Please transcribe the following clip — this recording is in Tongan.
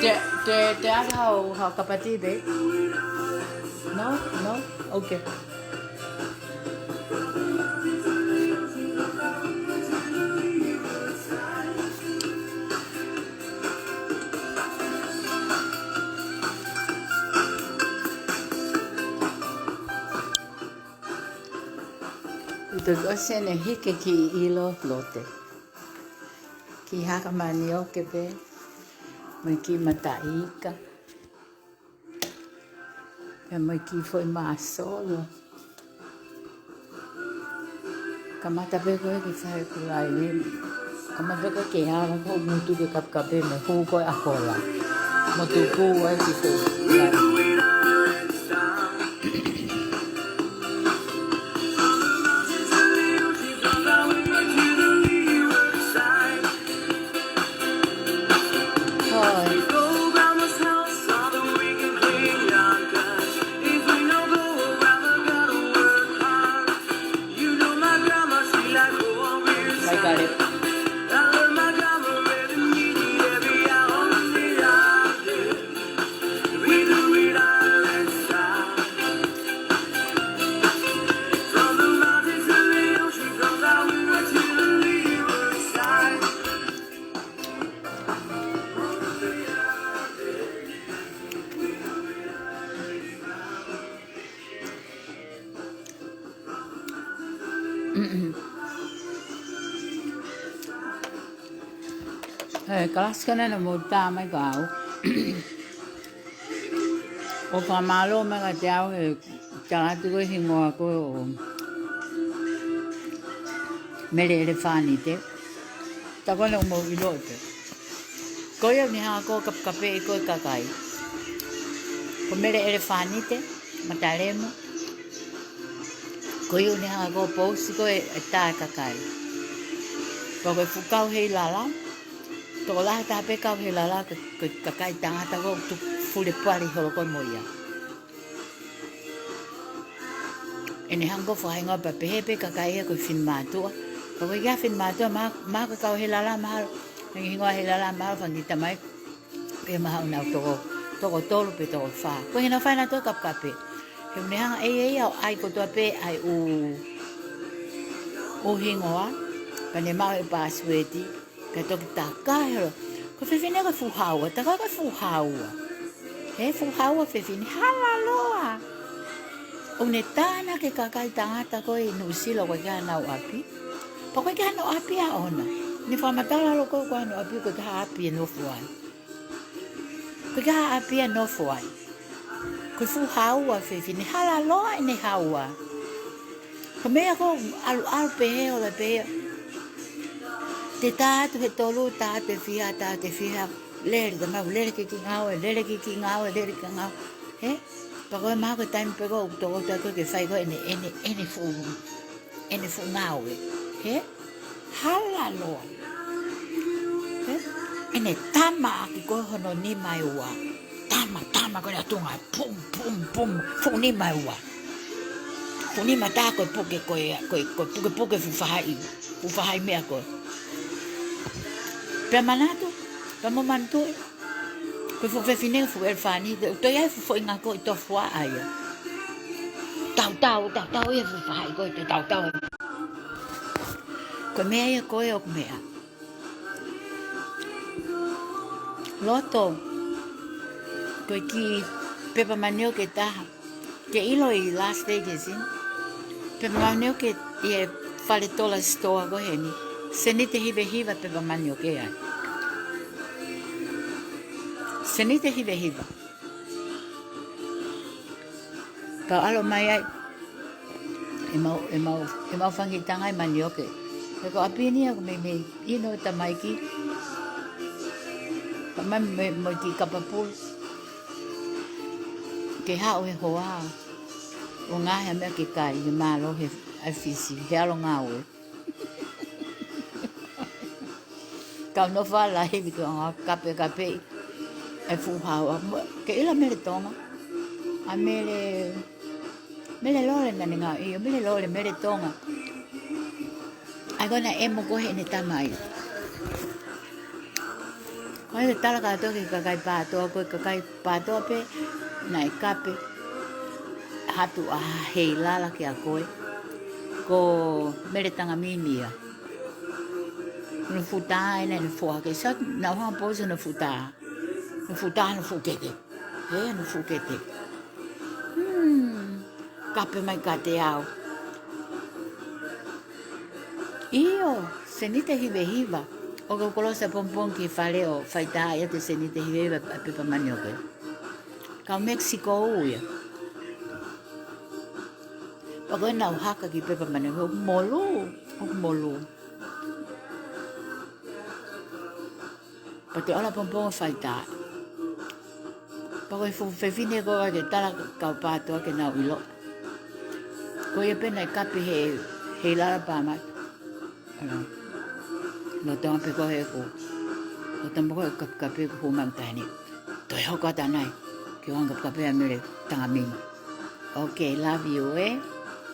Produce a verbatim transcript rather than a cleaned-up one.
Te, te, te ʻai hao, hao cup of tea, babe? No? No? Okay. ʻOku ʻosi ʻene hiki e kiʻi ʻilo Lote. Kiʻi haka manioke pē, mo e kiʻi mataʻi ika, pea mo e kiʻi foʻi māsolo. Kamata pē ko ē ke fai e kulai lele. Kamata pē ko ē ke ala ko ē ʻo mutu ke kapekape mo e hū ko ē ʻa e kola. Mo tuku ai ki he kulai. ʻE, kalasi ko ena naʻa mou tā mai kiate au. ʻOku fakamālō mai kiate au he tala atu ko ē hingoa ko ē ʻo Mele ʻElefānite. Tā ko ena ʻoku mou ʻilo pē. Ko ia ʻoku ne hanga ko ē ʻo kapekapeʻi ko ē e kakai. Ko Mele ʻElefānite, Matalemo. Ko ia ʻoku ne hanga ko ē ʻo pousi ko ē e tā e kakai. Ko e fuʻu kau heilala. Tokolahi taha pē kau heilala ko e, ko e kakai tangata ko ē ʻoku tuku fuli pali holo ko ē mo ia. ʻEne hanga ko ē ʻo fakahingoa pea pehē pē kakai ia ko e finemātuʻa. Ka ko e kiʻi finemātuʻa, mahalo, mahalo ko e kau heilala mahalo, ʻene hingoa heilala mahalo, fanga kiʻi tamai pē mahalo naʻa nau toko, toko tolu pe toko fā. Ko ʻene fai ʻenautolu e kapekape. He ʻoku ne hanga ʻe ia ʻo ʻai kotoa pē ʻa e ʻū, ʻū hingoa, pea ne maʻu e pāsiueti. Pea toki taka holo. Ko e fefine ko e fuʻu haua, tā ko ē ko e fuʻu haua. He fuʻu haua fefine, hala loa. ʻOku ne tā ʻaki e kakai tangata ko ē ʻi Nuʻusila ʻoku ʻikai ke ʻi ai haʻanau ʻapi. Pea ʻoku ʻikai ke ʻi ai haʻanau ʻapi ʻaʻana. Ne fakamatala holo ko ē ʻoku ʻikai haʻanau ʻapi ʻe nofo ai. ʻOku ʻikai ha ʻapi ʻe nofo ai. Ko e fuʻu haua fefine, hala loa ʻene haua. Ko e meʻa ko ē ʻalu, ʻalu pehē, ola pehē. Te tā atu he tolu, tā atu he fiha, tā atu he fiha. Lele, tā mai, lele ki he kiʻi ngāue, lele ki he kiʻi ngāue, lele ki he ngāue. He? Pea ko e mahalo ko e taimi pē ko ē ʻoku tokoto ko ē ke fai ko ē ʻene, ʻene, ʻene fuʻu, ʻene fuʻu ngāue. He? Hala loa. He? ʻEne tama ʻaki ko ē hono nima ʻe ua. Tama, tama ko ē ʻi tuʻa, pum, pum, pum, fuʻu nima ʻe ua. Fuʻu nima tā ko e puke, ko e, ko e, ko e pukepuke fuʻu faʻahi, fuʻu faʻahi meʻa ko ē. Pea manatu, pea mo manatuʻi. Ko e fuʻu fefine, fuʻu ʻelefānite, ʻoku toe ʻi ai e fuʻu foʻi ngako ʻi tofuaʻa ia. Tautau, tautau ia e fuʻu faʻahi ko ē, tautau. Ko e meʻa ia ko ē ʻoku meʻa. Loto, ko e kiʻi pepa manioke ʻe taha. Ke ʻilo ʻi Las Vegas, ē? Pepa manioke ʻi he fale tola sitoa ko heni. Seniti ʻe hiva hiva pepa manioke ai. Seniti ʻe hiva hiva. Pea ʻalu mai ai ʻemau, ʻemau, ʻemau fanga kiʻi tanga e manioke. He ko ʻapi ni ʻoku meimei ʻi ai e tamaiki. Pea mai mo e, mo e kiʻi kapa pulu. Ke haʻu he hoa ʻo ngaohi ha meʻa ke kai, ke mālō he ʻai Fisi, he ʻalu ʻo ngāue. Kau nofo ʻo laivi ko e anga kapekapeʻi e fuʻu haua. Ke ʻilo Mele Tonga. ʻA Mele, Mele Lole naʻa ne ngāue, ʻio, Mele Lole, Mele Tonga. ʻAi ko ena ʻemo ko ē heʻene tama ia. Pea ke tala kātoa ki he kakai Pātoa, ko e kakai Pātoa pē naʻe kape Hatu ʻa Heilala kia koe, ko Mele Tangamini ia. Hono fuʻu tā ena, hono fuʻu hake. Sio, naʻa ku hanga ʻo pōsi hono fuʻu tā. Hono fuʻu tā, hono fuʻu kete. He, hono fuʻu kete. Hmm, kape mai kiate au. ʻIo, Senite Hivehiva. ʻOku ou kolosi ʻapongipongi ki he fale ʻo fai tā ʻiate Senite Hivehiva ʻa e pepa mani ʻoʻoku. Kau Mexico ia. Pea ko ena ʻoku haka ki he pepa mani ʻoʻoku, molū, ʻoku molū. Pea te u ʻalu ʻapongipongi ʻo fai tā. Pea ko e fuʻu fefine ko ē ke tala ki he kau Pātoa ke nau ʻilo. Ko ia pē naʻe kape ʻe Heilala pea mai. ʻAlu. Lolotonga pē ko ē ʻeku, lolotonga ko ē ʻeku kapekape ʻeku hū mai ki he taha ni. Toe hoko atu ʻanai ke u hanga ʻo kapekape ʻa Mele Tangamini. Okay, love you, eh?